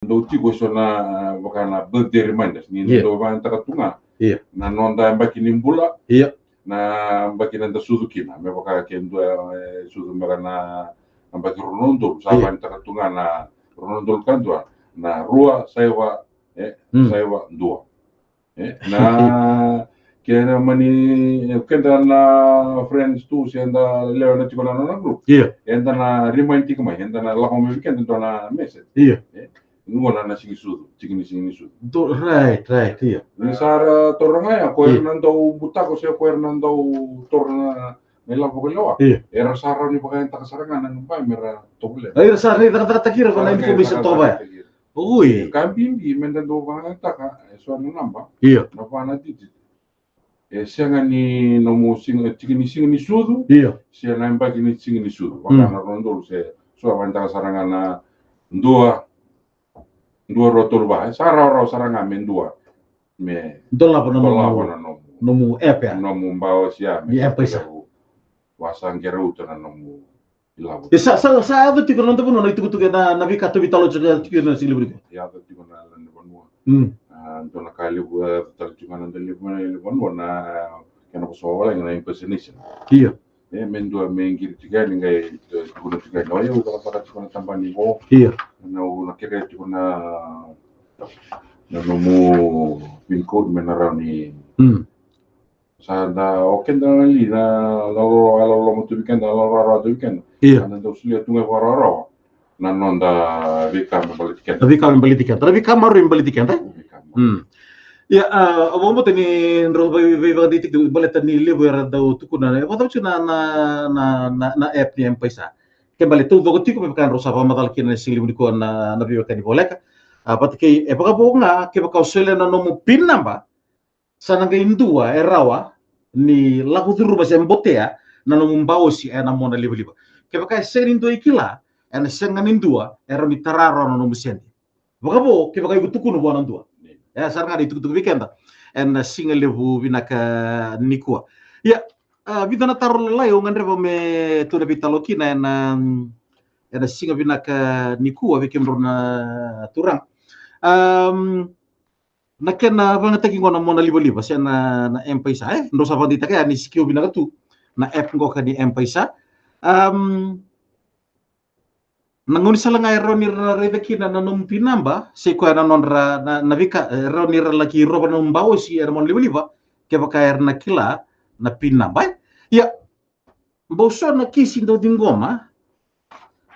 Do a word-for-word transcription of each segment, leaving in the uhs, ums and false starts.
dau tiko eso na, vaka na birthday reminders ni dau vakayagataka tu ga na noda yabaki ni bula, na yabaki na da sucu kina, me vaka ke dua e sucu me vaka na yabaki rua na udolu, sa vakayagataka tu ga na rua na udolu ka dua, na rua saiva, e saiva dua. E, na kena mani, e, keda na friends tu, se da lewe na tiko na nona group. Eda na remind tiko mai, eda na lako mai vei keda dua na message. E, ni gona na sigi sucu, tiki ni sigi ni sucu. Right, right, io. Ni sa ra toro ga ya, ko era na dau butako se ko era na dau toro na, na ilavo ko lewa. Era sa ra ni vakayagataka sara ga na naba me ra tovolea. Era sa ra ni cakacakataki ira ko na information toka vaya. Oi. Ka bibi me da dau vakayagataka eso na naba. Io. Na vana digit. E sega ni nomu siga, tiki ni siga ni sucu. Io. Se na yabaki ni siga ni sucu. Vaka na rua na udolu se so vakayagataka sara ga na dua, dua rua tolu va. E sa rawarawa sara ga me dua. Me dolava na nomu, nomu app ya. Nomu baosi ya me M-PAiSA. Vasa qerauta na nomu ilavo. E sa, sa, sa yaco tiko na noda vanua na itukutuku na, na veika tauvi talo tiko na siga levu nikua. Yaco tiko na, na vanua. A, dua na ka levu, e, yaco tale tiko na noda levu, na levu vanua na, kena vosa vavalagi na impersonation. Io. E, me dua me qiri tiko yani qai, e, tukuna tiko yani. O yau cakacaka tiko na tabana ni vo. Io. Na, au na kerea tiko na, na nomu pin code me na rawa ni. Sa da, o keda na li na, na lolo, a lolo mo tu vei keda, na lolo rawa tu vei keda. Io. Sa da dau solia tu ga vakarawarawa na noda veika me baleti keda. Na veika me baleti keda. Na veika maroroi me baleti keda. Veika maroroi. Ia, a, au vakabauta ni drau vei, veivakadeitaki tu baleta ni levu era dau tukuna, e vakacava tiko na, na, na, na, na app ni M-PAiSA. Ke baleta taucoko tiko me vaka drau sa vakamacala kina na siga levu nikua na, na veiwekani voleka. A, vata kei, e vakavo ga, kevaka o solia na nomu pin naba, sa na qai dua e rawa ni lako curuma se botea na nomu baosi ena mona livaliva. Kevaka e sega ni dua e kila, ena sega ni dua e rawa ni tara rawa na nomu sede. Vakavo, kevaka iko tukuna vua na dua. E, sa ra ga na itukutuku vei keda ena siga levu vinaka nikua. Ia, a, vica na taro lalai au gadreva me tou na veitalo kina ena, ena siga vinaka nikua vei kemudrau na turaga. Am, na kena vakayagataki qo na mona livaliva se na, na M-PAiSA, e? Drau sa vakadeitaka ya ni sikiu vinaka tu na app qoka ni M-PAiSA. Am, na gaunisala ga e rawa ni ra raica kina na nomu pin naba, se koya na nodra, na, na veika, e rawa ni ra laki rova na nomu baosi ena mona livaliva, kevaka era na kila na pin naba, e? Ia, bau so na kisi dau ciqoma,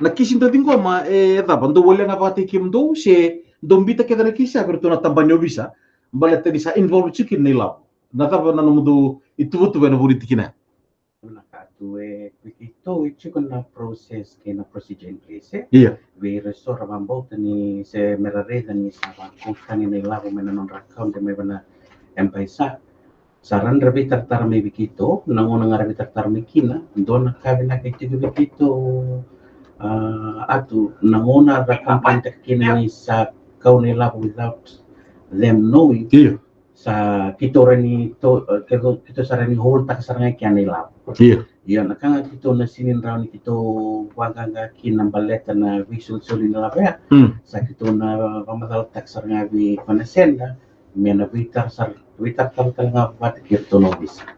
na kisi dau ciqoma, e cava, dau walia ga vakataki kemudou, se dau biuta kece na kisi ya vei iratou na tabana ni ovisa, baleta ni sa involve tiko kina na ilavo. Na cava na nomudou ituvatuva ena vuku ni tikina ya? Na ka tu e, vei keitou e tiko na process kei na procedure in place, e? Ia. Vei ira eso ra vakabauta ni se me ra raica ni sa vakau tani na ilavo mai na nodra account mai vei na M-PAiSA. Sa ra na veitaratara mai vei keitou, na gauna ga ra veitaratara mai kina, dua na ka vinaka e tiko vei keitou, a, Atu, na gauna ra complain-taka kina ni sa kau na ilavo without them knowing. Io. Sa keitou rawa ni to, e, keitou, keitou sa rawa ni hold-taka sara ga kina na ilavo. Io. Io, na ka ga keitou na sega ni rawa ni keitou vaqaqa kina baleta na veisolisoli ni ilavo ya. Mm. Sa keitou na vakamacalataka sara ga vei koya na sender, me na veitara sara, veitaratara tale ga vata kei iratou na ovisa.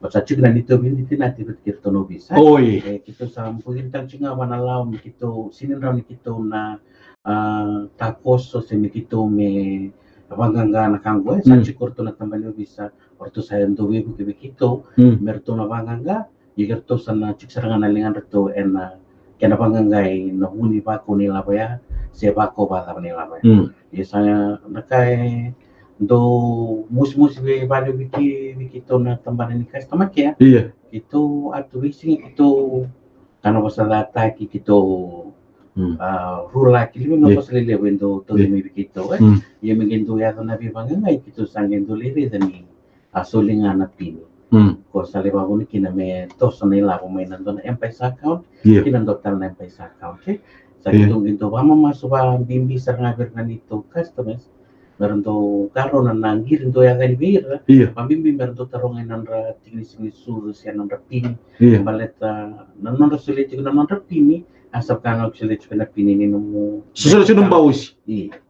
Baleta sa tiko na neitou veitinati vata kei iratou na ovisa. Oi. E, keitou sa bogi tale tiko ga vua na lawa me keitou sega ni rawa ni keitou na, a, takoso se me keitou me vaqaqa na ka qo, e, sa, mm, tiko o ratou na tabana ni ovisa, o ratou sa dau veivuke vei keitou, mm, me ratou na vaqaqa, ia ke ratou sa na tiko sara ga na ligadratou ena kena vaqaqai na vu ni vakau na ilavo ya, se vakau vakacava na ilavo ya. Mm. Ia sa na ka e dau mosimosi vei vale vei kei, vei keitou na tabana ni customer care. Ia. Keitou a tu veisiga keitou kana vosa cataki keitou, mm, a, rulaki, levu na, ia, vosa lelevu e dau tauci, ia, mai vei keitou, e. Mm. Ia me qai dau yaco na veivaqaqai keitou sa qai dau lai raica ni a soli ga na pini. Mm. Ko sa lai vakavuna kina me toso na ilavo mai na dua na M-PAiSA account, ia, ki na dua tale na M-PAiSA account, e. Sa, ia, keitou qai dau vakamamasu vakabibi sara ga vei ira na neitou customers, me ra dau qarauna na qiri dau yaco yani vei ira. Ia. Vakabibi me ra dau taroga na nodra tiki ni siga ni sucu se na nodra pini. Ia. Baleta na nodra solia tiko na nodra pini, a sa vaka ga o solia tiko na pini ni nomu, sa solia tiko na nomu baosi. Ia.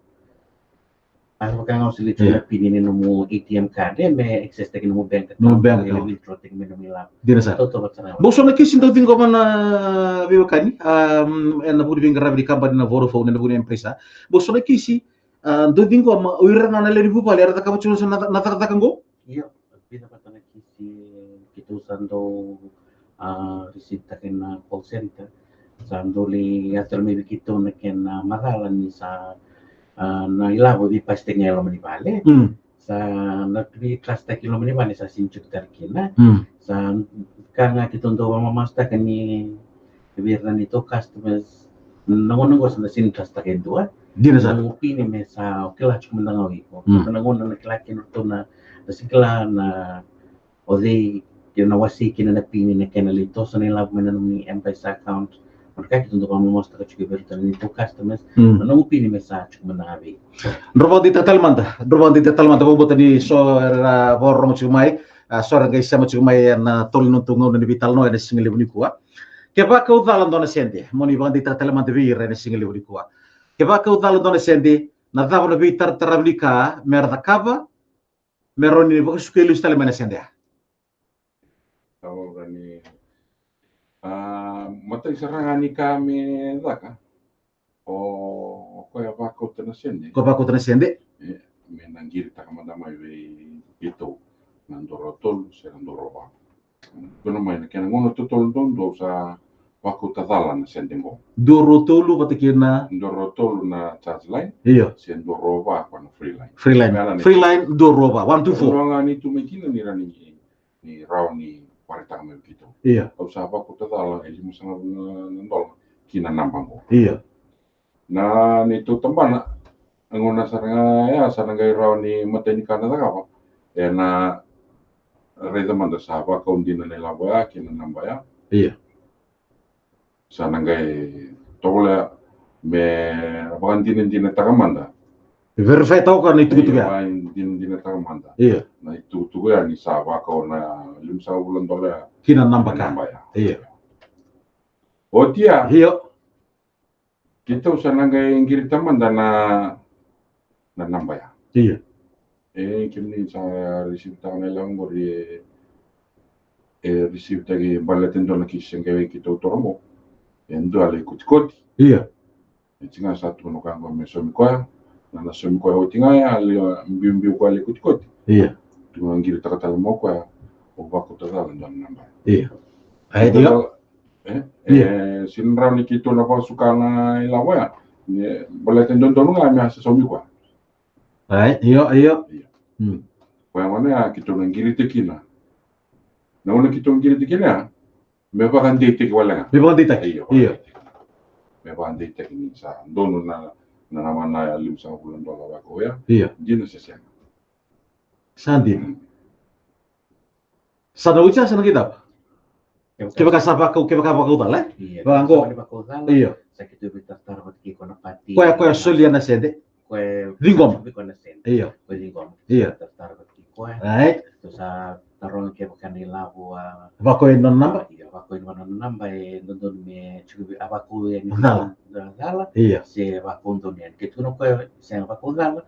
A vaka ga o soli tu na pini ni nomu A T M card, e, me access taki nomu bank account, nomu bank account, withdraw taki me nomu ilavo. Dina sara. Totoka sara. Bau so na kisi dau ciqoma na veiwekani, um, ena vuku ni veiqaravi ni kabani na Vodafone, ena vuku ni M-PAiSA. Bau so na kisi, a, dau ciqoma o ira ga na lewe ni vuvale era cakava tiko na, na cakacaka qo. Io, vica vata na kisi keitou sa dau, a, receive taka ena call center. Sa dau lai yaco mai vei keitou na kena macala ni sa, a, na ilavo veipasitaki ga e loma ni vale. Mm. Sa na veitrust taki e loma ni vale sa sini tiko tale kina. Mm. Sa ka ga keitou dau vakamamasutaka ni vei ira na neitou customers, na gauna qo sa na sini trust taka e dua. Dina sara. Nomu pini me sa o kila tiko mada ga o iko. Mm. Na gauna na kila kina o ratou na, na sini kila na o cei kina na wasei kina na pini na kena lai toso na ilavo mai na nomuni M-PAiSA account. Mo na ka keitou dau vakamamasutaka tiko vei iratou na neitou customers. Mm. Na nomu pini me sa tiko mada ga vei iko. Drau vakadeitaka tale mada, drau vakadeitaka tale mada, vakabauta ni so era vakarorogo tiko mai, a, so era qai sema tiko mai ena tolu na nodatou gauna ni veitalanoa ena sigalevu nikua. Kevaka au cala dua na sede, mo ni vakadeitaka tale mada vei ira ena sigalevu nikua. Kevaka au cala dua na sede, na cava na veitarataravi ni ka me ra cakava me rawa ni vakasukai lesu tale mai na sede ya? Au vaka ni, a, matai sara ga ni ka me caka, o, o koya vakauta na sede. Ko vakauta na sede. E, me na qiritaka mada mai vei keitou na dua rua tolu se na dua rua va. Tukuna mai na kena gauna totolo duadua au sa vakauta cala na sede qo. Dua rua tolu vata kei na, dua rua tolu na charge line. Io. Se dua rua va ko na free line. Free line. Me ala ni free line, dua rua va. One two four. Au ga ni tu mai kina ni ra ni, ni rawa ni vakaraitaka mai vei keitou. Io. Au sa vakauta cala e limasagavulu na, na dola ki na naba qo. Io. Na neitou tabana, a gauna sara ga ya sa na qai rawa ni matai ni ka na cakava. Ena raica mada sa vakau dina na ilavo ya kei na naba ya. Io. Sa na qai tovolea me vakadinadinataka mada. Verify taka na itukutuku ya. Vakadinadinataka mada. Io. Na itukutuku ya ni sa vakau na limasagavulu na dola ya ki na naba ka. Naba ya. Io. Oti ya. Io. Keitou sa na qai qirita mada na, na naba ya. Io. E, kemuni sa receive taka na ilavo qori, e, e receive taki baleta e dua na kisi se qai vei keitou toro qo. E dua lai kotikoti. Io. E tiko ga sa tukuna o koya qo me saumi koya. Na, na saumi koya oti ga ya, lai biubiu koya lai kotikoti. Io. Tukuna qiritaka tale mai o koya, o vakauta cala dua na naba. Io. Ai, io. E, io. E, sini rawa ni keitou na vakasuka na ilavo ya. Ni, baleta e dodonu ga me a sa saumi koya. Ai, io, io. Io. Hmm. Koya gona ya keitou na qirita kina. Na gauna keitou qirita kina ya, me vakadeitaki wale ga. Me vakadeitaki. Io, io. Me vakadeitaki ni sa donu na, na, na, na limasagavulu na dola vakau ya. Io. Dina se sega. Sa dina. Hmm. Sa na oti, sa na qai cava? Kevaka sa vakau, kevaka vakau cala, e? Io, vaka qo. Sa vakau cala. Io. Sa keitou veitaratara vata kei koya na pati. Koya, koya solia na sede. Koya ciqoma. Koya na sede. Io. Koya ciqoma. Io. Sa taratara vata kei koya. Right. Keitou sa taroga kevaka na ilavo a vakau e nona naba. Io, vakau e nona naba, e dodonu me tiko vei, a vakau yani cala. Cala. Io. Se vakau donu yani. Ke tukuna o koya sega vakau cala,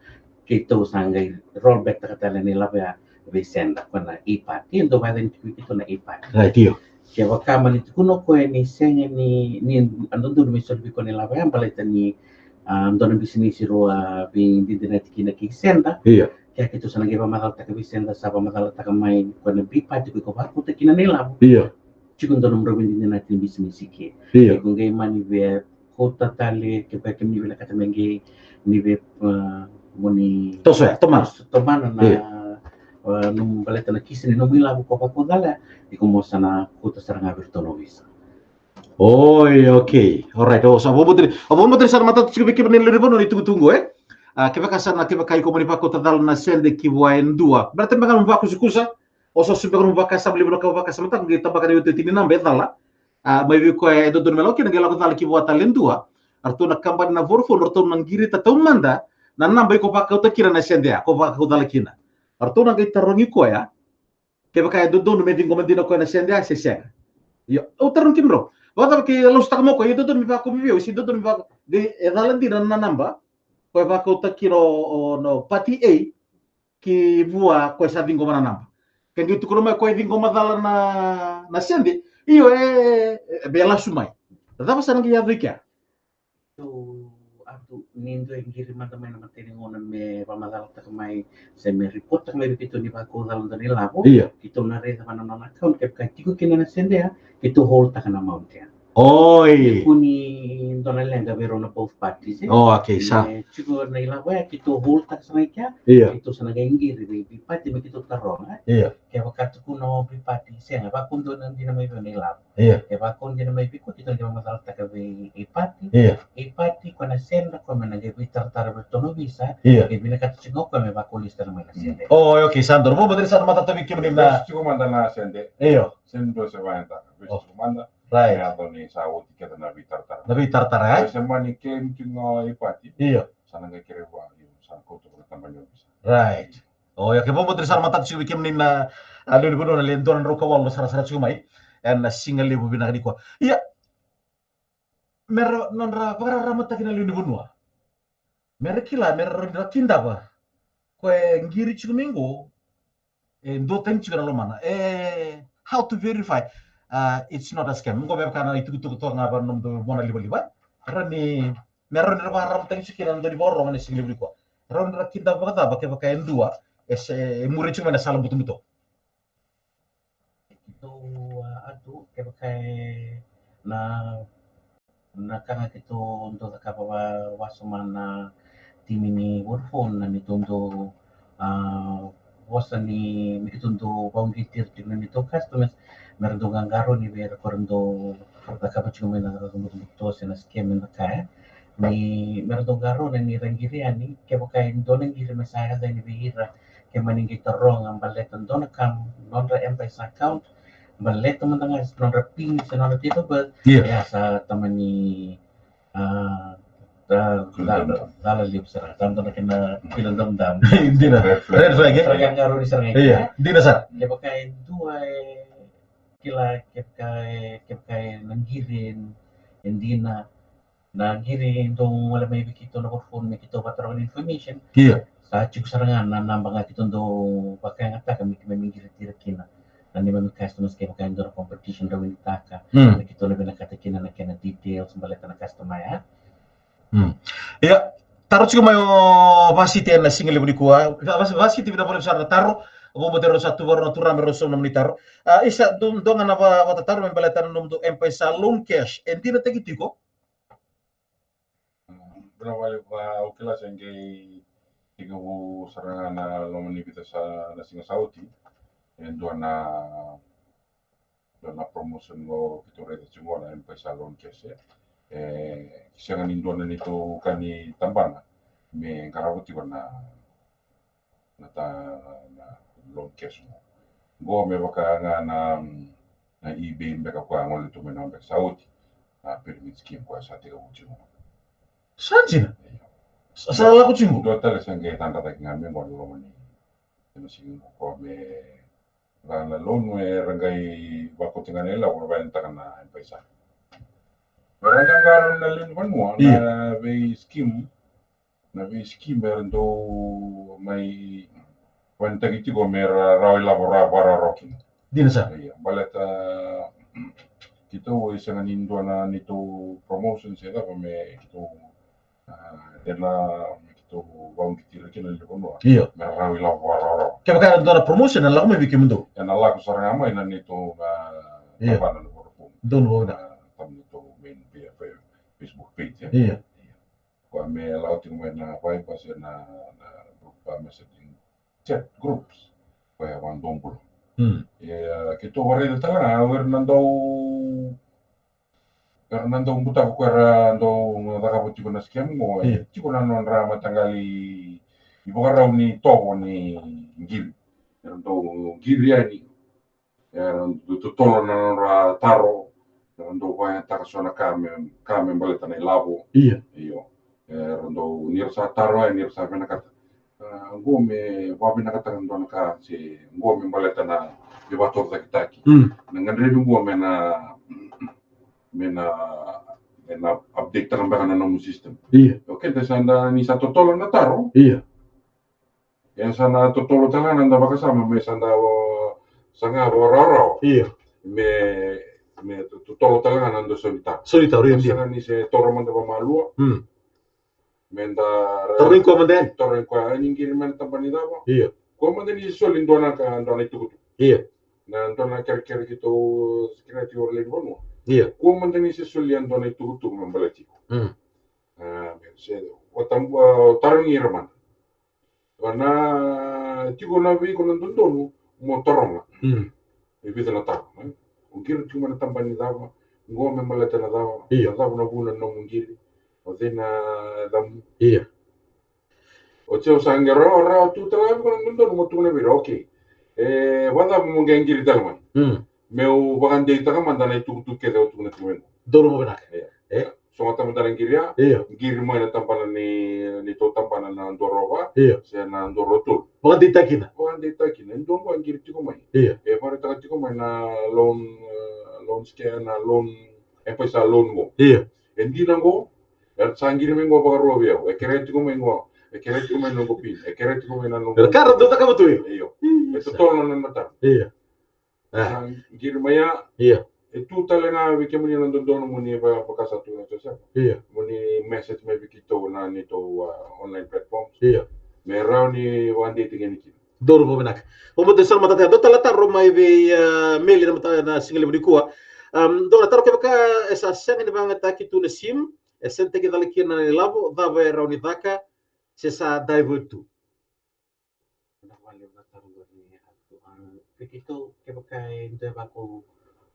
keitou sa qai roll back taka tale na ilavo ya vei sender, ko na e-party, e dau vakayacani tiko vei keitou na e-party. Right, io. Kevaka mani tukuna o koya ni sega ni, ni a dodonu me soli vei koya na ilavo ya baleta ni, a, dua na bisinisi rau a veidinadinati kina kei sender. Io. Ke keitou sa na qai vakamacalataka vei sender, sa vakamacalataka mai ko na B-party ko iko vakauta kina na ilavo. Io. Tiko dua nomu rau veidinadinati ni bisinisi ke. Io. Iko qai mani via kauta tale, ke vaka kemuni vinakata me qai ni vei, a, moni toso ya, tomana. Tomana na, io, a, nomu baleta na kisi ni nomu ilavo ko vakau cala ya, iko mo sa na kauta sara ga vei iratou na ovisa. Oi, okay. Alright, o sa vakabauta ni, o vakabauta ni sa na matata tiko vei kemuni na lewe ni vanua na itukutuku, e? A, kevaka sa na, kevaka iko mani vakauta cala na sede ki vua e dua. Baleta me ga nomu vakusakusa, o sa sobu beka nomu vakasama, levu na ka vakasamataka, qai tabaka na iotioti ni naba e cala. A, mai vei koya e dodonu me lako kina, qai lako cala ki vua tale e dua. A ratou na kabani na Vodafone, ratou na qirita taumada na naba iko vakauta kina na sede ya, ko vakau cala kina. A ratou na qai tarogi koya kevaka e dodonu me ciqoma dina o koya na sede ya se sega. Io, au tarogi kemudrau. Vakacava ke lasutaka mai o koya, e dodonu me vakau mai vei au, se dodonu me vakau, qai e cala dina na naba. Ko e vakautaki kina o, o, no, party A ki vua ko e sa ciqoma na naba. Ke qai tukuna mai ko e ciqoma cala na, na sede, io, e, e, e, me lasu mai. Cava sa na qai yaco i kea? Tu, Atu, ni dua e qiri mada mai na matai ni gauna me vakamacalataka mai se me ripottaka mai vei keitou ni vakau cala dua na ilavo. Io. Keitou na raica va na nona account, kevaka e tiko kina na sede ya, keitou holdtaka na amount ya. Oi. Kua ni dua na leqa vei rau na both parties, e? Oh, okay, sa. E tiko na ilavo ya, keitou holdtaka sara ga i kea. Io. Keitou sa na qai qiri vei B party me keitou taroga, e? Io. Kevaka tukuna o B party, sega, vakau dua na dina mai vei au na ilavo. Io. E vakau dina mai vei koya, keitou na qai vakamacalataka vei A party. Io. A party, koya na sede, koya me na qai veitaratara vei ratou na visa. Io. E vinakata tiko ga o koya me vakau list tale mai na sede. Oh, okay, sa donu. Vakamacalataka vei kemuni na. Vesi tiko mada na sede. Io. Sede dua se vakayagataka. Vesi tiko mada. Right. Me yaco ni sa oti kece na veitaratara. Na veitaratara, e? Se mani kei tiko ga A party. Io. Sa na qai kerei vua, io, sa na kauta vua na tabana ni ovisa. Right. O, ia, ke vakabauta ni sa na matata tiko vei kemuni na, a, lewe ni vanua na le dua na drau ka walu na sarasara tiko mai ena siga levu vinaka nikua. Ia, mera nodra vakararamataki na lewe ni vanua, mera kila, mera rawa ni ra kidava ko e qiri tiko mai qo, e duatani tiko na lomana. E, how to verify, a, it's not a scam? Qo me vaka na itukutuku toka ga vei nomudou mona livaliva. Rawa ni, me rawa ni ra vakararamataki tiko kina na dua ni vakarorogo ena siga levu nikua. Rawa ni ra kidava vakacava kevaka e dua e se, e muri tiko mai na sala butobuto? Keitou, a, Atu, kevaka e na, na ka ga keitou dau cakava va, vakasama na timi ni Vodafone, na neitou dau, a, vosa ni me keitou dau vauqeti ira tiko na neitou customers, mera dau qaqarauni vei ira ko ra dau cakava tiko mai na cakacaka butobuto se na scam ena ka ya. Ni mera dau qarauna ni ra qiri yani, kevaka e dua na qiri me sa yaco yani vei ira, ke mani qai taroga baleta dua na ka, nodra M-PAiSA account, baleta mada ga nodra pin se nodra date of birth. Io. Ia sa tamani, a, cala levu sara, sa dua na kena kila damudamu. Dina. Red flag. Red flag, e? Sa qaqarauni sara ga i kea. Io, dina sara. Kevaka e dua e kila, kevaka e, kevaka e na qiri e dina, na qiri dau gole mai vei keitou na Vodafone me keitou vataroga na information. Io. Sa tiko sara ga na naba ga keitou dau vakayagataka me keimami qiriti ira kina na neimami customers, kevaka e dua na competition ra winitaka. Mm. Me keitou na vinakata kina na kena details baleta na customer ya. Mm. Ia, taro tiko mai o Vasiti ena siga levu nikua. Va-, Vasiti, vinaka vakalevu sara na taro. Vakabauta ni rau sa tu vakarau na turaga me rau sauma na nomuni taro. A, isa, dou, dou ga na va-, vakatataro me baleta na nomudou M-PAiSA Loan Cash. E dinataki tiko? Vinaka vakalevu, a, au kila se qai tekivu sara ga na loma ni vica sa, na siga sa oti. E dua na, dua na promotion qo keitou raica tiko qo na M-PAiSA Loan Cash. E sega ni dua na neitou ka ni tabana me qarava tiko na na ta, na loan cash qo. Qo me vaka ga na, na eBay beka koya a gole tu mai na beka sa oti. Na pyramid scheme koya sa tekivu tiko. Sa dina? Io. Sa, sa lako tiko? Dua tale sa qai tadra cake ga me qo na loma ni, na siga qo koya me ra na loan me ra qai vakoti ga na ilavo me vakayagataka na M-PAiSA. Me ra qaqarauni na lewe ni vanua, io, na vei scheme, na vei scheme era dau mai vakayagataki tiko me ra rawa ilavo ra vakararawa kina. Dina sara. Ia, baleta keitou e sega ni dua na neitou promotion se cava me keitou, a, e na me keitou vakauqeti ira kina na lewe ni vanua. Io. Me ra rawa ilavo vakararawa. Kevaka e dua na promotion e na lako mai vei kemudou, e na lako sara ga mai na neitou na, io, tabana na Vodafone. Donu vakavinaka. Na, na neitou main pa-, pa-, Facebook page, e? Io. Koya me lako tiko mai na Viber se na, na group, a, messaging chat groups. Koya e vakadomobula. Hmm. Ia, keitou vakaraica tale ga o ira na dau, era na dau butako, ko era dau cakava tiko na scam qo, e, io, tiko na nodra mataqali ivakarau ni tovo ni qiri. Era dau qiri yani. Era dau totolo na nodra taro, era dau vakayagataka so na ka me, ka me baleta na ilavo. Io. Io. Era dau, ni ra sa taro, e, ni ra sa vinakata, a, qo me vakavinakataka na dua na ka, se qo me baleta na veivakatorocaketaki. Mm. Na gadrevi qo me na, me na ena update taka beka na nomu system. Ia. O keda sa da ni sa totolo na taro. Ia. E sa na totolo tale ga na da vakasama me sa da o saga vakaraurau. Ia. Me me totolo tale ga na da soli taro. Soli taro, ia. Sa ni se toro mada vamalua. Mm. Me da taro ni koya mada yani. Taro ni koya ni qiri mai na tabana ni cava. Ia. Koya mada ni se soli dua na ka dua na itukutuku. Ia. Na dua na kerekere keitou kerea tiko ora levu vanua. Ia. Koya mada ni se soli a dua na itukutuku me baleti iko. Mm. A, me se o tabu o taro ni ira mada. Ena tiko na vei iko na dodonu mo taroga. Mm. E vica na taro, e? O qiri tiko mai na tabana ni cava, qo me baleta na cava, ia, na cava na vuna na nomu qiri, o cei na yacamu. Ia. O cei o sa qai rawa, rawa tu tale ga vei iko na dodonu mo tukuna vei ira, okay. E, vakacava mo qai qiri tale mai. Mm. Meu vakadeitaka mada na itukutuku kece au tukuna tiko mai qo. Donu mo vinaka. Ia. E? Sogota mada na qiri ya. Ia. Qiri mai na tabana ni, neitou tabana na Duarova. Ia. Se na Duarova tolu. Vakadeitaki kina. Vakadeitaki kina. E dua qo e qiri tiko mai. Ia. E vakaraitaka tiko mai na loan, e, loan scam, na loan, e paisa loan qo. Ia. E dina qo, e sa qiri mai qo vakarua vei au. E kerea tiko mai qo. E kerea tiko mai noqu pin. E kerea tiko mai na noqu. Era ka ra dau cakava tu, io. Io. Io. E totolo na nona taro. Io. A. Sa qiri mai ya. Io. E tu tale ga vei kemuni na dodonu mo ni va-, vakasa tu na Josefa. Io. Mo ni message mai vei keitou na neitou, a, online platforms. Io. Me rawa ni vakadeitaki yani kina. Donu vakavinaka. Vakabauta sa na matata ya. Dua tale na taro mai vei, a, Meli na mataka na siga levu nikua. Am, dua na taro kevaka e sa sega ni vakayagataki tu na sim, e send-taki cala kina na ilavo, cava e rawa ni caka, se sa divert tu. Na vale na taro qori, a, vei keitou kevaka e dua vaka o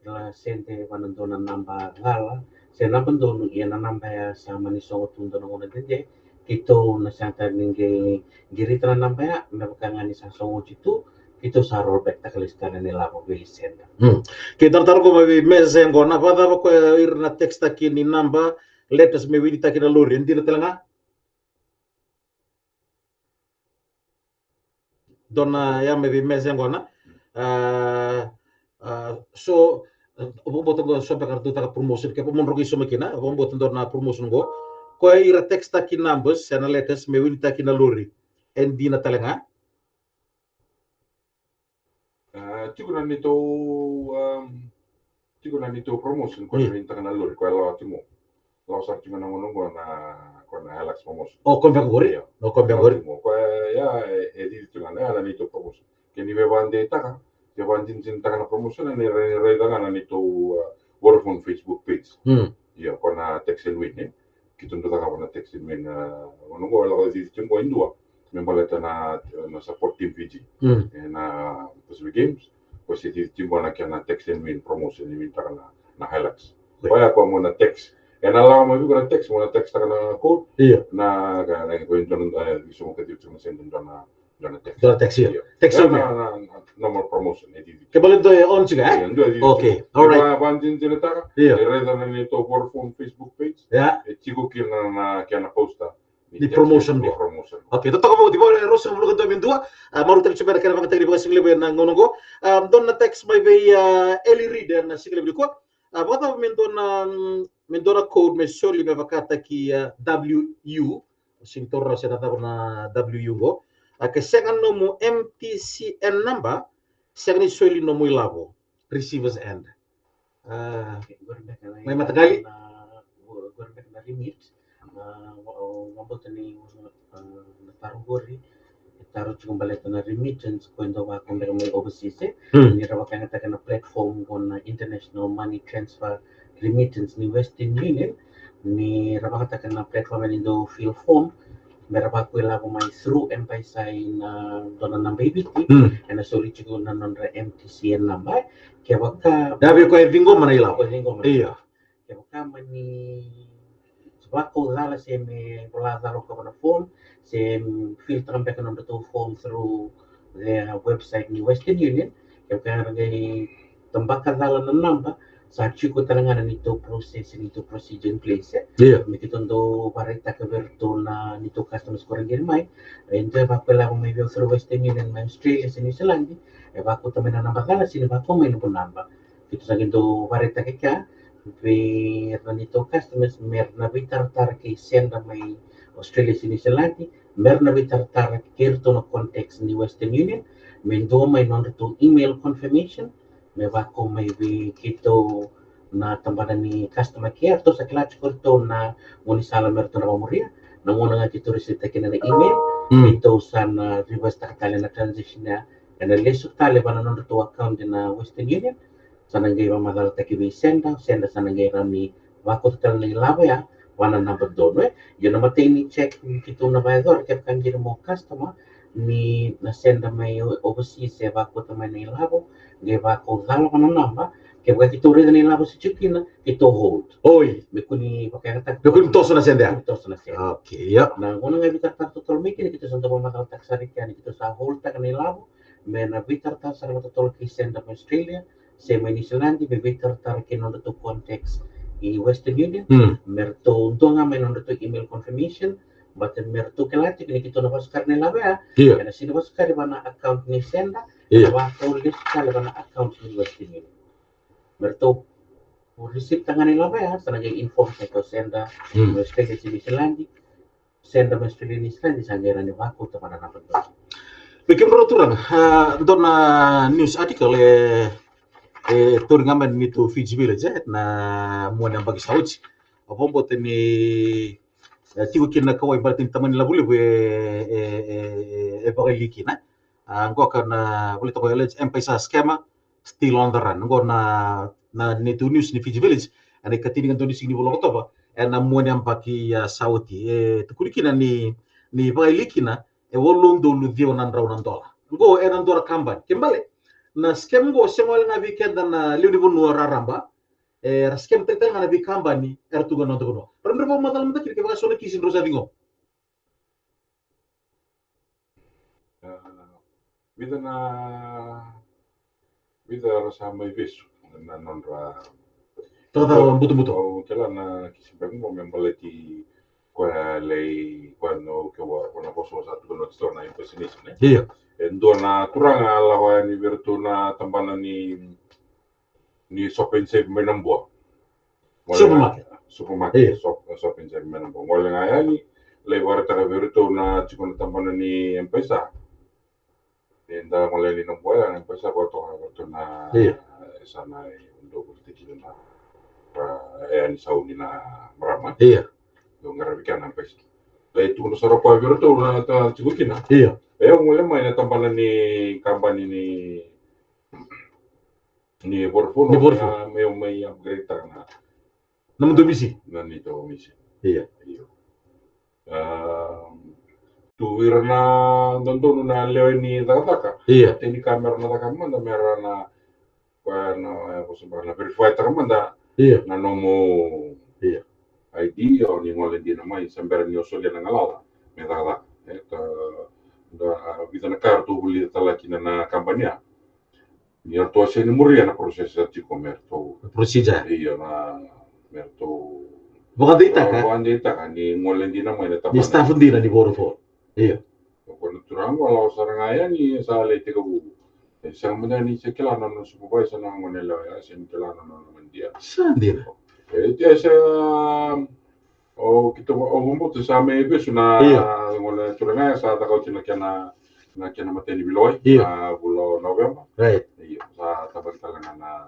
la send vua na dua na naba cala se naba donu, ia na naba ya sa mani sogo tu dua na gauna dede, keitou na sega tale ni qai qirita na naba ya, me vaka ga ni sa sogo oti tu, keitou sa rollback taka lesu tale na ilavo vei sender. Mm. Kei dua na taro qo mai vei Meze qo, na vakacava ko ira na text-taki ni naba, letters me winitaki na lori, e dina tale ga? Dua na ya mai vei Meze qo na. A, a, so, a, vakabauta qo so beka ratou taka promotion, ke mo dro qai sauma kina, vakabauta dua na promotion qo. Ko ira text-taki numbers, se na letters, me winitaki na lori. E dina tale ga? A, tiko na neitou, um, tiko na neitou promotion, ko na, io, winitaka na lori, ko e lawa tiko. Lawa sara tiko na gauna qo na, ko na Hilux promotion. O, ko beka qori? Io. O, ko beka qori? Ko e, ya, e, e cici tiko ga na, ya na neitou promotion. Ke ni via vakadeitaka, ke vakadinadinataka na promotion, ni rai, ni raica ga na neitou, uh, Vodafone Facebook page. Mm. Io, ko na Text and Win, e. Keitou dau cakava na Text and Win, e, gauna qo e lako cici tiko qo e dua. Me baleta na, na support Team Fiji. Mm. E na Pacific Games. Ko se cici tiko qo na kena Text and Win promotion, ni winitaka na, na Hilux. Oi. Koya ko mo na text. E na lawa mai vei iko na text, mo na text taka na code. Io. Na, ka, na, ko e dua na, e, iso mo ka cici tiko na send dua na Dua na text. Dua na text, io. Io. Text, io, na, na, na normal promotion, e cici. Ke baleta e on tiko, e? Io, dua e cici. Okay, all right. Vaka, vakadinadinataka. Io. E raica na neitou Vodafone Facebook page. Ia. E tiko kina na, na kena poster. Ni promotion, io. Promotion. Okay, totoka vou, tiko e ruasagavulu ka dua me dua. A, marau tale tiko mai na kena vakayagataki ni vakasigalevu ena gauna qo. A, dua na text mai vei, a, Eli Reed ena sigalevu nikua. A, vakacava me dua na, mm, me dua na code me soli me vakataki, a, W U. Sega ni taura se na cava na W U qo. A, ke sega nomu M T C N number, sega ni soli nomu ilavo. Receivers end. A, okay, qori beka na, mai mataqali. Na, qori beka na remit. Na, o, o, vakabauta ni, a, na taro qori e taro tiko baleta na remittance, ko e dau vaka beka mai overseas, e. Hmm. Ni ra vakayagataka na platform qo na International Money Transfer Remittance ni Western Union, ni ra vakayagataka na platform ni dau fill form, me ra vakailavo mai through M-PAiSA ina dua na naba i Viti, hmm, ena soli tiko na nodra M T C N number, e. Kevaka, ya vei koya e ciqoma na ilavo. Koya e ciqoma na ilavo. Io. Kevaka mani vakau cala se me vola cala o koya na form, se fill taka beka nodratou form through the website ni Western Union, kevaka era qai tabaka cala na naba, sa tiko tale ga na neitou process, neitou procedure in place, e. Io. Me keitou dau vakaraitaka vei iratou na neitou customers ko ra qiri mai, e dua e vakailavo mai vei au through Western Union mai Australia se New Zealand, e vakauta mai na naba cala, se ni vakau mai na nomu naba. Keitou sa qai dau vakaraitaka kea, vei ira na neitou customers me ra na veitaratara kei Senda mai Australia se New Zealand, me ra na veitaratara kei iratou na contacts ni Western Union, me dua mai nodratou email confirmation, me vako mai vei keitou na tabana ni customer care. Ratou sa kila tiko ratou na gaunisala me ratou na vakamuria. Na gauna ga keitou receive-taka kina na email, keitou sa na reverse-taka tale na transaction ya, ena lesu tale vana nodratou account na Western Union. Sa na qai vakamacalataki vei Senda, Senda sa na qai rawa ni vakauta tale na ilavo ya vana naba donu. E, io, na imatai ni check keitou na vakayacora, kevaka qai ira mo customer ni na Senda mai o-, overseas, e vakauta mai na ilavo, qai vakaucala vana naba. Kevaka keitou raica na ilavo se tiko kina, keitou hold. Oi. Me kua ni vakayagataka. Me kua ni toso na Senda ya. Me kua ni toso na Senda. Okay, ia. Na gauna ga e veitaratara totolo mai kina, keitou sa dau vakamacalataka sara kina ni keitou sa hold-taka na ilavo me na veitaratara sara vakatotolo kei Senda mai Australia se mai New Zealand, me veitaratara kei nodratou contacts i Western Union, me ratou dua ga mai nodratou email confirmation, but me ratou kila tiko ni keitou na vakasukari na ilavo ya, ena sega ni vakasukari vana account ni Senda, ena vakau lesu tale vana account ni Western Union. Me ratou receive-taka ga na ilavo ya, sa na qai inform-taki o Senda mai Australia se New Zealand, Senda mai Australia se New Zealand, sa qai rawa ni vakauta vana naba donu. Me kemudrau turaga, a, dua na news article e, e tauri ga mai na neitou Fiji Village, e, na mua ni yabaki sa oti. A, vakabauta ni, e, tiko kina na kauwai baleta ni tamani lavo levu e, e, e, e vakaili kina. A, qoka na volita qo e alleged M-PAiSA scammer still on the run. Qo na, na neitou news ni Fiji Village, ena ikatini ka dua ni siga ni vula o Okotova, ena mua ni yabaki, a, sa oti. E tukuni kina ni, ni vakaili kina e walu na udolu ciwa na drau na dola. Qo ena dua na kabani. Ke bale, na scam qo sega wale ga vei keda na lewe ni vanua raraba, era scam-taki tale ga na veikabani era tu ga na noda vanua. Rawa ni drau vakamacala mada kina kevaka so na kisi drau sa ciqoma. A, vica na, vica era sa mai vesu na nodra cakacaka butobuto. Au kila na kisi beka qo me baleti koya lai, koya na, o koya, koya na vosa sa tukuna oti na impersonation, e? Io. E dua na turaga a lako yani vei iratou na tabana ni ni Shop and Save mai Nabua. Supermarket. Supermarket. Io. Shop, Shop and Save mai Nabua. Gole ga yani, lai vakaraitaka vei iratou na tiko na tabana ni M-PAiSA. Ni da gole yani Nabua ya, na M-PAiSA vakatoka vei iratou na, io, yasana e dau volitaki kina na, ra, e yani sauni na marama. Io. Dau qaravi kina na M-PAiSA. Lai tukuna sara o koya vei iratou na, na tiko kina. Io. E au gole mai na tabana ni kabani ni ni Vodafone, ni Vodafone. Me, me, me upgrade-taka na, na nomudou machine. Na neitou machine. Io. Io. A, tu ira na dodonu na lewe ni cakacaka. Io. Teni ka mera na caka mada, mera na, koya na, e, vosa beka na verify-taka mada. Io. Na nomu, io, I D, o ni gole dina mai, se bera ni o solia na galala me cakacaka. E, ka, da, a, vica na ka ratou vulica tale kina na kabani ya. Ni ratou sega ni muria na process sa tiko me ratou. Na procedure. Io, na, me ratou vakadeitaka. Vakadeitaka ni gole dina mai na tabana. Ni staff dina ni Vodafone. Io. Ko na turaga qo a lako sara ga yani, sa lai tekivu. E sega mada ni se kila na nona supervisor na gone yalewa ya, sega ni kila na nona madia. Sa dina. E, e se, o keitou, o Vubutu sa mai vesu na, io, gone turaga ya, sa caka oti na kena, na kena matai ni veilewai, io, na vula o November. Right. Io, sa tabaki tale ga na,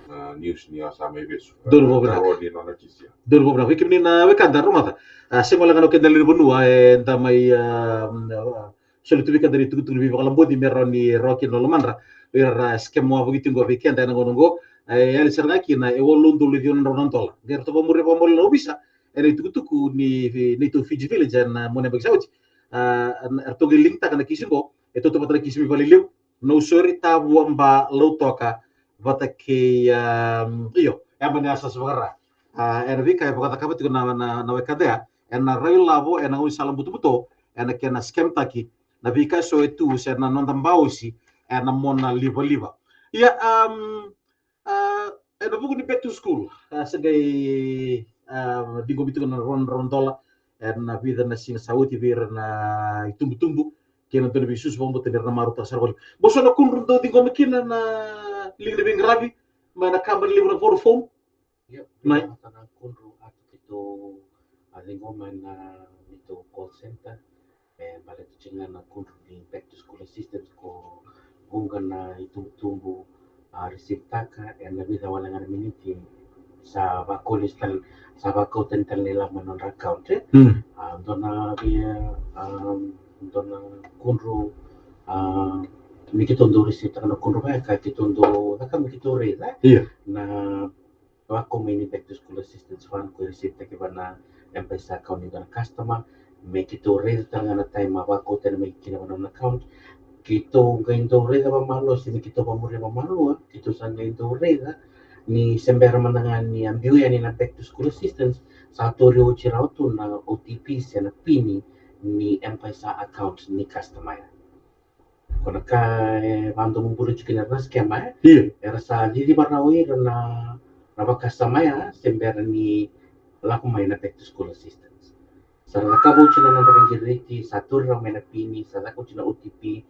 na news ni a sa mai vesu. Donu vakavinaka. Donu vakavinaka. Vei kemuni na wekada, rogoca. A, sega wale ga na keda lewe ni vanua eda mai, a, soli tu vei keda na itukutuku ni veivakalaboti me rawa ni rawa kina na lomadra. Vei ira era scam wavoki tiko vei keda ena gauna oqo. E yali sara ga kina e walu na udolu ciwa na drau na dola. Qai ratou vakamuria vakamalua na ovisa ena itukutuku ni, neitou Fiji Village ena mua ni yabaki sa oti. A, ratou qai link-taka na kisi oqo, e tautauvata na kisi mai Valelevu, Nausori, Tavua, Ba, Lautoka vata kei, a, io, yaba ni yasayasa vakaRa. A, ena veika e vakacakava tiko na, na, na wekada ya ena rai lavo ena gaunisala butobuto, ena kena scam-taki na veika eso e tu se na noda baosi ena mona livaliva. Ia, a, a, ena vuku ni back to school, a, sa qai, a, ciqomi tiko na rua na drau na dola ena vica na siga sa oti vei ira na itubutubu kei na dua na veisusu, vakabauta ni ra na marautaka sara vakalevu. Qo so na kudru dau ciqoma kina na liga ni veiqaravi mai na kabani levu na Vodafone. Io, mai. Vata na kudru a tu keitou a ciqoma na neitou call center. E baleta tiko ga na kudru ni back to school assistance ko vuqa na itubutubu a receive taka ena vica wale ga na miniti sa vakau tani tale, sa vakau tani tale na ilavo mai na nodra account. E a dua na via a dua na kudru a ni keitou dau receive taka na kudru vaka keitou dau caka me keitou raica. Io. Na vakau mai ni back to school assistance fund ko receive taki va na M-PAiSA account ni dua na customer. Me keitou raica tale ga na time a vakau tani mai kina va na nona account. Keitou qai dau raica vamalua se me keitou vamuria vamalua, keitou sa qai dau raica ni se bera mada ga ni a biu yani na back to school assistance sa tauri oti rawa tu na O T P se na pini ni M-PAiSA account ni customer ya. Ko na ka e vadomobula tiko kina na scammer ya. Io. Era sa ciciva rawa ira na na vakasama ya se bera ni lako mai na back to school assistance. Sa ra cakava oti na nodra veiqiriti, sa tauri rawa mai na pini, sa caka oti na O T P.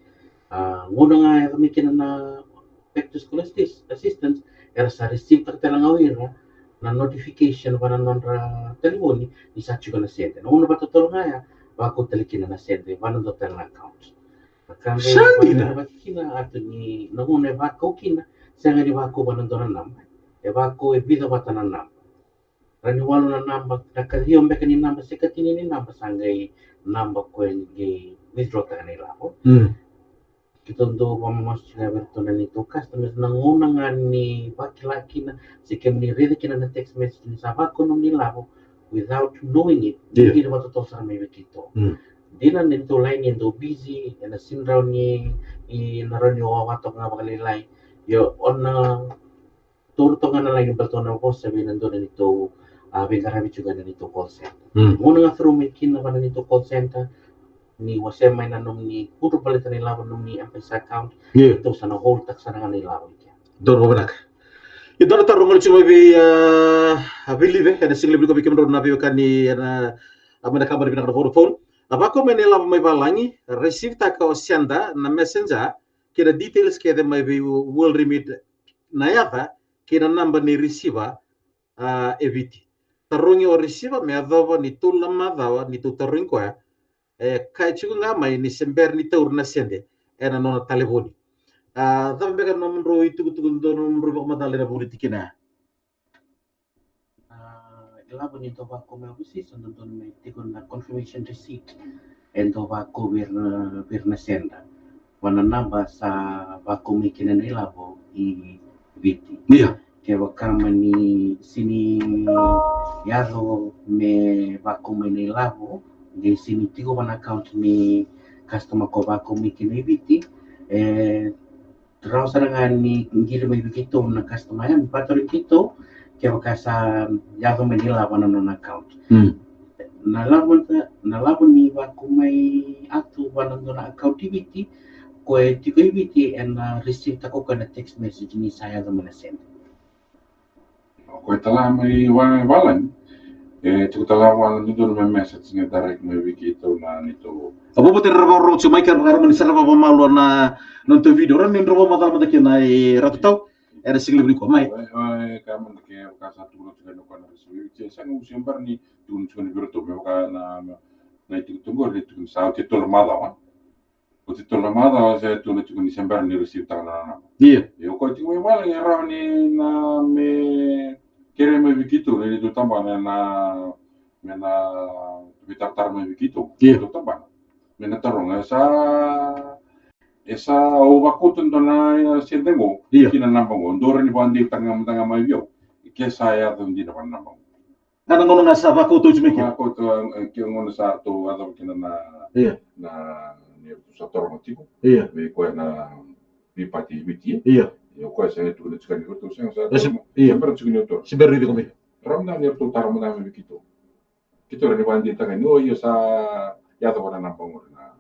A gauna ga e yaco mai kina na back to school assist- assistance, era sa receive taka tale ga o ira na notification va na nodra talevoni ni sa tiko na sede. Na gauna vakatotolo ga ya vakau tale kina na sede va na dua tale na account. Na ka qai Sa dina. Vakakina atu ni na gauna e vakau kina, sega ni vakau va na dua na naba. E vakau e vica vata na naba. Ra ni walu na naba, na ka ciwa beka ni naba se ka tini ni naba sa qai naba ko e qai withdraw taka na ilavo. Mm. Keitou dau vamamasu tiko ga vei iratou na neitou customers na gauna ga ni vakila kina se kemuni raica kina na text message ni sa vakau nomuni ilavo without knowing it. Io. Ni qai vakatotolo sara mai vei keitou. Mm. Dina na neitou laini e dau busy, ena sega ni rawa ni, i na rawa ni o wawa toka ga vakalailai. Io, o na taura toka ga na laini baleta o na vosa vei na dua na neitou a veiqaravi tiko ga na neitou call center. Mm. Gauna ga through mai kina va na neitou call center ni wasea mai na nomuni kudru baleta na ilavo nomuni M-PAiSA account. Io. Keitou sa na hold taka sara ga na ilavo i kea. Donu vinaka. Ia dua na taro gole tiko mai vei a, a veilive ena siga levu ni ko vei kemudrau na veiwekani ena a mai na kabani vinaka na Vodafone. A vakau mai na ilavo mai valagi, receive taka o sender na messenger kei na details kece mai vei World Remit na yaca kei na naba ni receiver a, e Viti. Tarogi o receiver me yacova ni tolu na macawa ni tou tarogi koya, e kaya tiko ga mai ni se bera ni taura na sede ena nona talevoni. A, cava beka na nomudrau itukutuku, dua na nomudrau vakamacala ena vuku ni tikina ya? A, ilavo ni dau vakau mai overseas, sa dodonu me tiko na confirmation receipt e dau vakau vei ira na, vei ira na sender va na naba sa vakau mai kina na ilavo i Viti. Io. Kevaka mani sega ni yaco me vakau mai na ilavo, qai sega ni tiko va na account ni customer ko vakau mai kina i Viti, e rawa sara ga ni qiri mai vei keitou na customer ya me vakatarogi keitou kevaka sa yaco mai na ilavo ena nona account. Mm. Na lavo, na lavo ni vakau mai atu va na dua na account i Viti, ko e tiko i Viti ena receive taka o koya na text message ni sa yaco mai na sede. O koya tale mai va, valagi. E tiko tale ga vua na dodonu me message ga direct mai vei keitou na neitou. A vovota era vakarorogo tiko mai, kera vakarorogo ni sarava vakamalua na, na neitou video. Rawa ni drau vakamacala mada kina e Ratu Tau ena siga levu nikua, mai. Oi, oi, ka mada ke vaka sa tukuna tiko ni koya na receive. Sega, au se bera ni tukuna tiko ni vei iratou me vaka na, na itukutuku qori ni tukuni sa oti e tolu na macawa. Oti e tolu na macawa se tukuna tiko ni se bera ni receive taka na naba. Io. Io, o koya tiko mai vale e rawa ni na me kerea mai vei keitou na neitou tabana na, me na veitaratara mai vei keitou. Io. Neitou tabana me na taroga, e sa, e sa au vakauta dua na sede qo. Io. Ki na naba qo, dou rawa ni vakadeitaka mada ga mai vei au ke sa yaco dina va na naba qo. A na gauna ga sa vakauta oti mai kina. Vakauta, e, ke gauna sa ratou yacova kina na, io, na, ni ratou sa taroga tiko. Io. Vei koya na veipati i Viti. Io. Io, koya sega ni tukuna tiko ni ratou sega sa, io, taroga. Io. Se bera tiko ni ratou. Se bera ni tiko mai. Rawa mada ni ratou taro mada ga vei keitou. Keitou rawa ni vakadeitaka ni o io sa yacova na naba qori na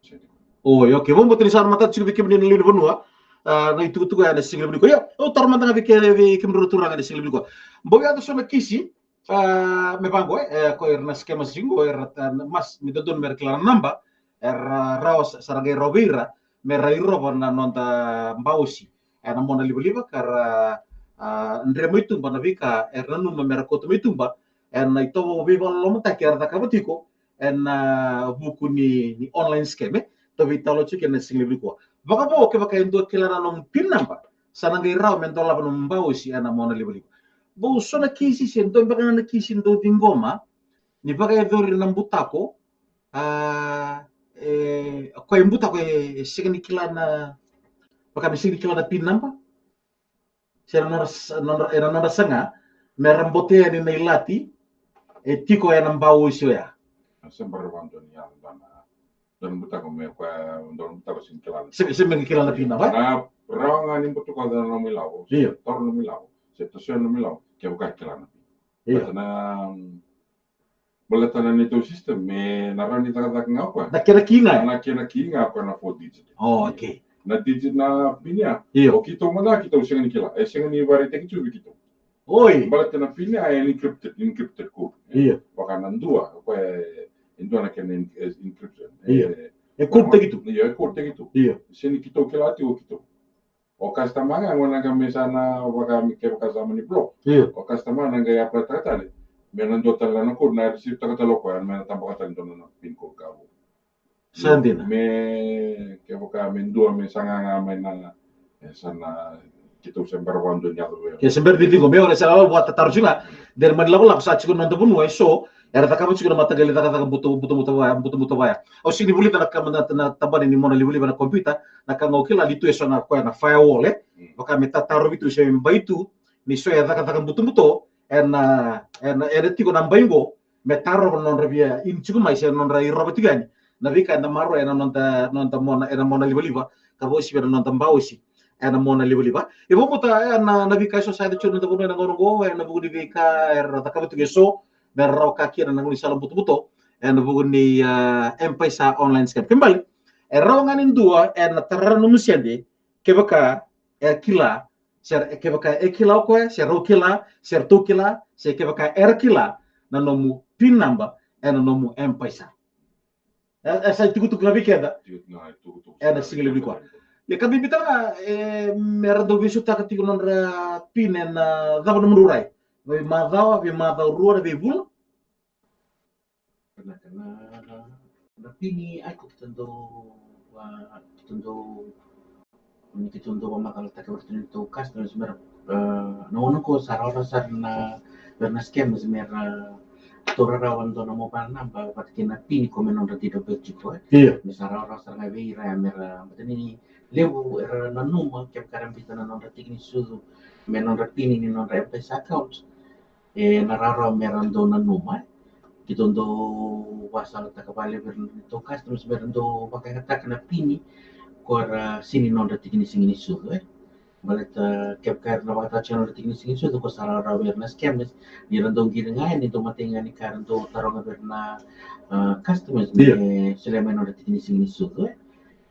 sede qori. Oi, okay. Vakabauta ni sa na matata tiko vei kemuni na lewe ni vanua, a, na itukutuku ena siga levu nikua. Io, au taro mada ga vei ke, vei kemudrou na turaga ena siga levu nikua. Bau yaco so na kisi, a, me vaqo, e, ko ira na scammers qo, era, a, mas, me dodonu me ra kila na naba, era rawa sa, sa ra qai rawa vei ira me ra irova na noda baosi ena monalivaliva ka ra a, dre mai tuba na veika era nanuma mera kauta mai tuba ena itovo veivakalolomataki era cakava tiko ena vuku ni, ni online scam, e. Tou veitalanoa tiko ena siga levu nikua. Vakavo kevaka e dua kila na nomu pin number, sa na qai rawa me dolava nomu baosi ena mona livaliva. Vou so na kisi se dua beka na kisi dou ciqoma ni vakayacori na butako, a, e, o koya e butako e, e sega ni kila na, vaka me sega ni kila na pin number. Se na nodra sa-, nodra, ena nodra saga mera botea ni na ilati e tiko ena baosi oya. Se bera vakadua ni yaco dua na, dua na butako me koya, dua na butako sega ni kila na. Se, se me kila na pin number. Na rawa ga ni butako na nomu ilavo. Io. Toro nomu ilavo. Se toso nomu ilavo. Kevaka kila na pin. Io. But na, baleta na neitou system, me na rawa ni cakacaka ga o koya. Na kena ki ga. Na kena ki ga o koya na four digit. Oh, okay. Na digit na pin ya. Io. O keitou mada keitou sega ni kila. E sega ni vakaraitaki tu vei keitou. Oi. Baleta na pin ya e encrypted, encrypted code. Io. Vaka na dua, o koya e, e dua na kena en-, e encryption. Io. E, e code taki tu. Io, e code taki tu. Io. Sega ni keitou kila tiko o keitou. O customer ga, gona ga me sa na vaka me kevaka sa mani block. Io. O customer na qai apply taka tale. Me na dua tale na code na receive taka tale o koya, me na tabaka tale dua na pin code ka vou. Sa dina. Me kevaka me dua me saga ga mai na, e, sa na keitou se bera vakadua ni yaco vei. Ke se bera ni tiko, me ora sa vakatataro tiko ga. Dere mani lakolako sa tiko na noda vanua e so, era cakava tiko na mataqali cakacaka buto, buto, buto vaya, buto, buto vaya. Au sega ni vulica na kama na, na tabana ni mona livaliva na computer, na ka ga au kila ni tu e so na koya na firewall, e. Mm. Vaka me tatarovi tu se me bai tu, ni so e cakacaka butobuto, ena, ena, ena tiko na bai qo, me tarova na nodra via ini tiko mai se nodra irova tiko yani. Na veika eda maroroya ena noda, noda mona, ena mona livaliva, ka vausivi ena noda baosi ena mona livaliva. E vakabauta, e, na, na veika e so sa yaco tiko ena noda vanua ena gauna qo, ena vuku ni veika era cakava tiko e so, me ra rawa ka kina na gaunisala butobuto, ena vuku ni, a, M-PAiSA online scam. Kena ibalebale, e rawa ga ni dua ena tara na nomu sede, kevaka e kila, se kevaka e kila o koya, se rau kila, se ratou kila, se kevaka era kila na nomu pin number ena nomu M-PAiSA. E, e sa itukutuku ga vei keda. Ena siga levu nikua. Ia ka bibi tale ga, e, me ra dau veisautaka tiko na nodra pin ena, a, cava na nomudrau rai. Veimacawa, veimacawa rua, na veivula. Vinaka, na, na pini, ai, ko keitou dau, a, keitou dau, ni keitou dau vakamacalataka vei iratou na neitou customers me ra, a, na gauna qo sa rawarawa sara na, vei ira na scammers me ra taura rawa e dua na mobile number vata kei na pini ko me nodra date of birth tiko, e. Io. Me sa rawarawa sara ga vei ira ya me ra, baleta ni levu era nanuma kevaka era biuta na nodra tiki ni sucu me nodra pini ni nodra M-PAiSA account. E na rawarawa me ra dau nanuma, e. Keitou dau vakasalataka vakalevu vei ira na neitou customers me ra dau vakayagataka na pini ko ra sega ni nodra tiki ni siga ni sucu, e. Baleta kevaka era na vakatau tiko na nodra tiki ni siga ni sucu, ko sa rawarawa vei ira na scammers ni ra dau qiri ga, e, ni dau matai ga ni ka era dau taroga vei ira na, a, customers me, io, solia mai nodra tiki ni siga ni sucu, e.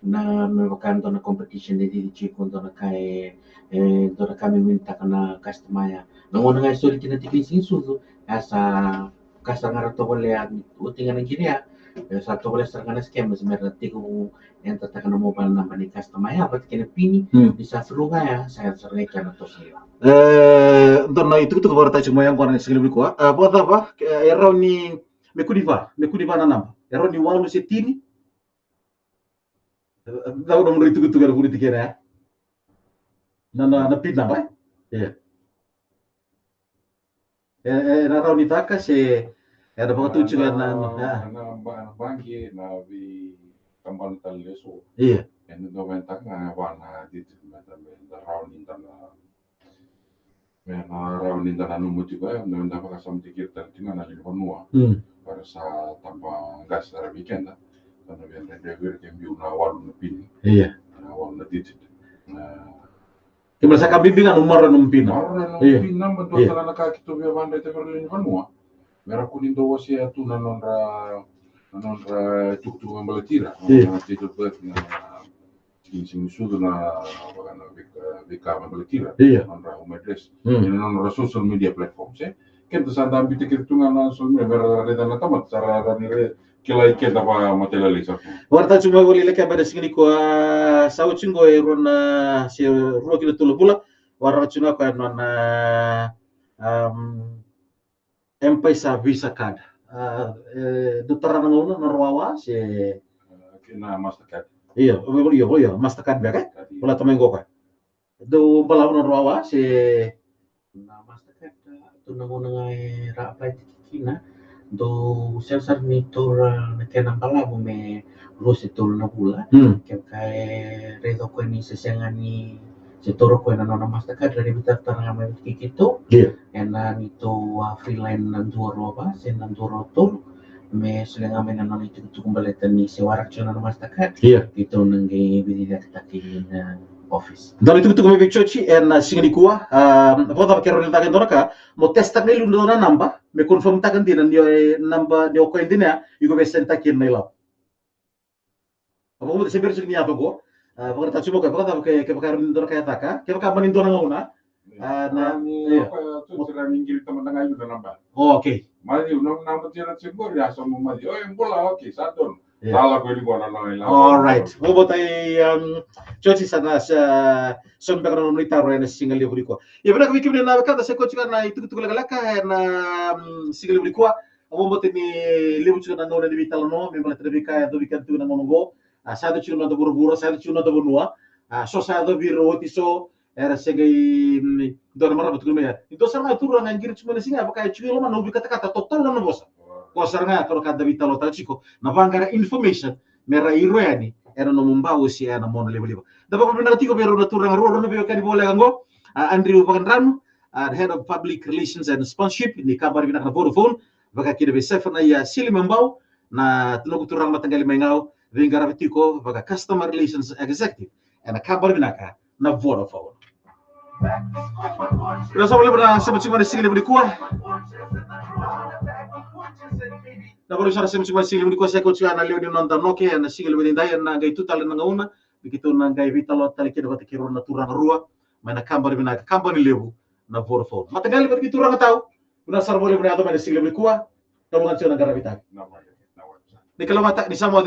Na me vaka dua na competition e cici tiko, dua na ka e, e, dua na ka me winitaka na customer ya. Na gauna ga e soli kina na tiki ni siga ni sucu, e sa ka sara ga ra tovolea, oti ga na qiri ya, e sa tovolea sara ga na scammers me ra tekivu enter-taka na mobile number ni customer ya vata kei na pini, mm, ni sa through ga ya, sa yaco sara ga i kea na toso ni. E, dua na itukutuku vakaraitaki mai ya qo ena siga levu nikua. A, vakacava, e, e rawa ni, me kua ni va, me kua ni va na naba. E rawa ni walu se tini. Cava nomudrau itukutuku ena vuku ni tikina ya? Na, na, na pin number, e? Io. E, e, na rawa ni caka se, e, na vakatutu tiko na, na, na, na ba-, na baqe, na veitabana tale eso. Io. E na dau vei taka ga va na digit me da, me da rawa ni da na Me na rawa ni da nanuma tiko, e, me da vakasamataki ira tale tiko ga na lewe ni vanua. Mm. Era sa taba qase sara vei keda. Sa na via dredre vei ira ke biu na walu na pini. Io. Na walu na digit. Na Kemuni sa ka bibi ga na maroroi na nomu pin number. Maroroi na nomu pin number, dua tale na ka keitou via vakadreta vei ira na lewe ni vanua. Me ra kua ni dau wasea tu na nodra, na nodra itukutuku me baleti ira. Io. Na date of birth, na tiki ni siga ni sucu, na, na veika, veika me baleti ira. Io. Na nodra home address. Mm. Ena nodra social media platforms, e. Keda sa da biuta kece tu ga na social media, me ra raica na tamata, sa ra, ra ni ra kilai keda vakamatailalai sara tu. Vakaraitaka tiko mai voli leka ena siga nikua, sa oti qo e rua na, se rua ki na tolu na vula. Waraka tiko ga o koya na nona, um, M-PAiSA Visa card. A, e, dou tara na gauna na nodra wawa se? Kei na Mastercard. Io, io, io, Mastercard beka, e? Card, io. Vola tamai qo o koya. Dou balavu na nodra wawa se? Na Mastercard, a, dua na gauna ga era apply tiko kina, dou sega sara ni taura na kena balavu me rua se tolu na vula. Hmm. Kevaka e raica o koya ni se sega ni se taura o koya na nona Mastercard, ra na veitaratara ga mai vei keitou. Io. Ena neitou, a, free line na dua rua va se na dua rua tolu, me solia ga mai na nona itukutuku baleta ni se waraka tiko na nona Mastercard. Io. Keitou na qai veiciciyakataka ena office. Dua na itukutuku mai vei Jioji ena siga nikua, a, vakacava ke rawa ni caka e dua na ka, mo test-taka e liu na nona naba, me confirm-taka dina ni o, e, naba ni o koya dina ya, iko via send-taka kina na ilavo. A, vakabauta se bera tiko ni yaco qo. A, vakaraitaka tiko mai o koya, vakacava ke, kevaka e rawa ni dua na ka e caka, kevaka mani dua na gauna. A, na, a, ni, io. O koya tu sira ni qiri tamata ga i na naba. O, okay. Maciu, na naba tiko na tiko qori, a, sa mo maciu. Oi, bula, okay, sa donu. Io. Sa lako i qo na nona ilavo. All right. Vakabauta, um, Jioji, sa na, sa, sa beka na nomuni taro ena siga levu nikua. Ia vinaka vei kemuni na wekada, sa koya tiko na itukutuku lekaleka ena, um, siga levu nikua. Au vakabauta ni levu tiko na gauna ni veitalanoa me baleta na veika e yacovi keda tiko na gauna oqo. A, sa yaco tiko na noda vuravura, sa yaco tiko na noda vanua. A, so sa yacovi ira oti, so era se qai, mm, dua na marama tukuna mai ya. Ni dua sara ga turaga e qiri tiko mai na siga, vaka e tiko i loma na uvi katakata, totolo na nona vosa. Ko sara ga, ko na ka da veitalanoataka tiko, na vaqara information me ra iro yani ena nomu bau se ena mona livaliva. Da vakavinavinaka tiko vei rau na turaga rua, rau na veiwekani voleka qo, a, Andrew Vakadranu, a, Head of Public Relations and Sponsorship ni kabani vinaka na Vodafone, vaka kina vei Sefanaia Silimabau, na noqu turaga mataqali mai Gau, veiqaravi tiko vaka Customer Relations Executive ena kabani vinaka na Vodafone. Vinaka sara vakalevu na sema tiko mai na siga levu nikua. Na vale sara sema tiko mai na siga levu nikua, sa koya tiko na lewe ni noda noke ena siga levu edaidai, ena qai tu tale na gauna me keitou na qai veitalanoa tale kina vata kei rau na turaga rua mai na kabani vinaka, kabani levu na Vodafone. Mataqali vata kei turaga tau, vinaka sara vakalevu na yaco mai na siga levu nikua. Kalougata tiko na qaravi tale. Ni kalougata, ni sa moce.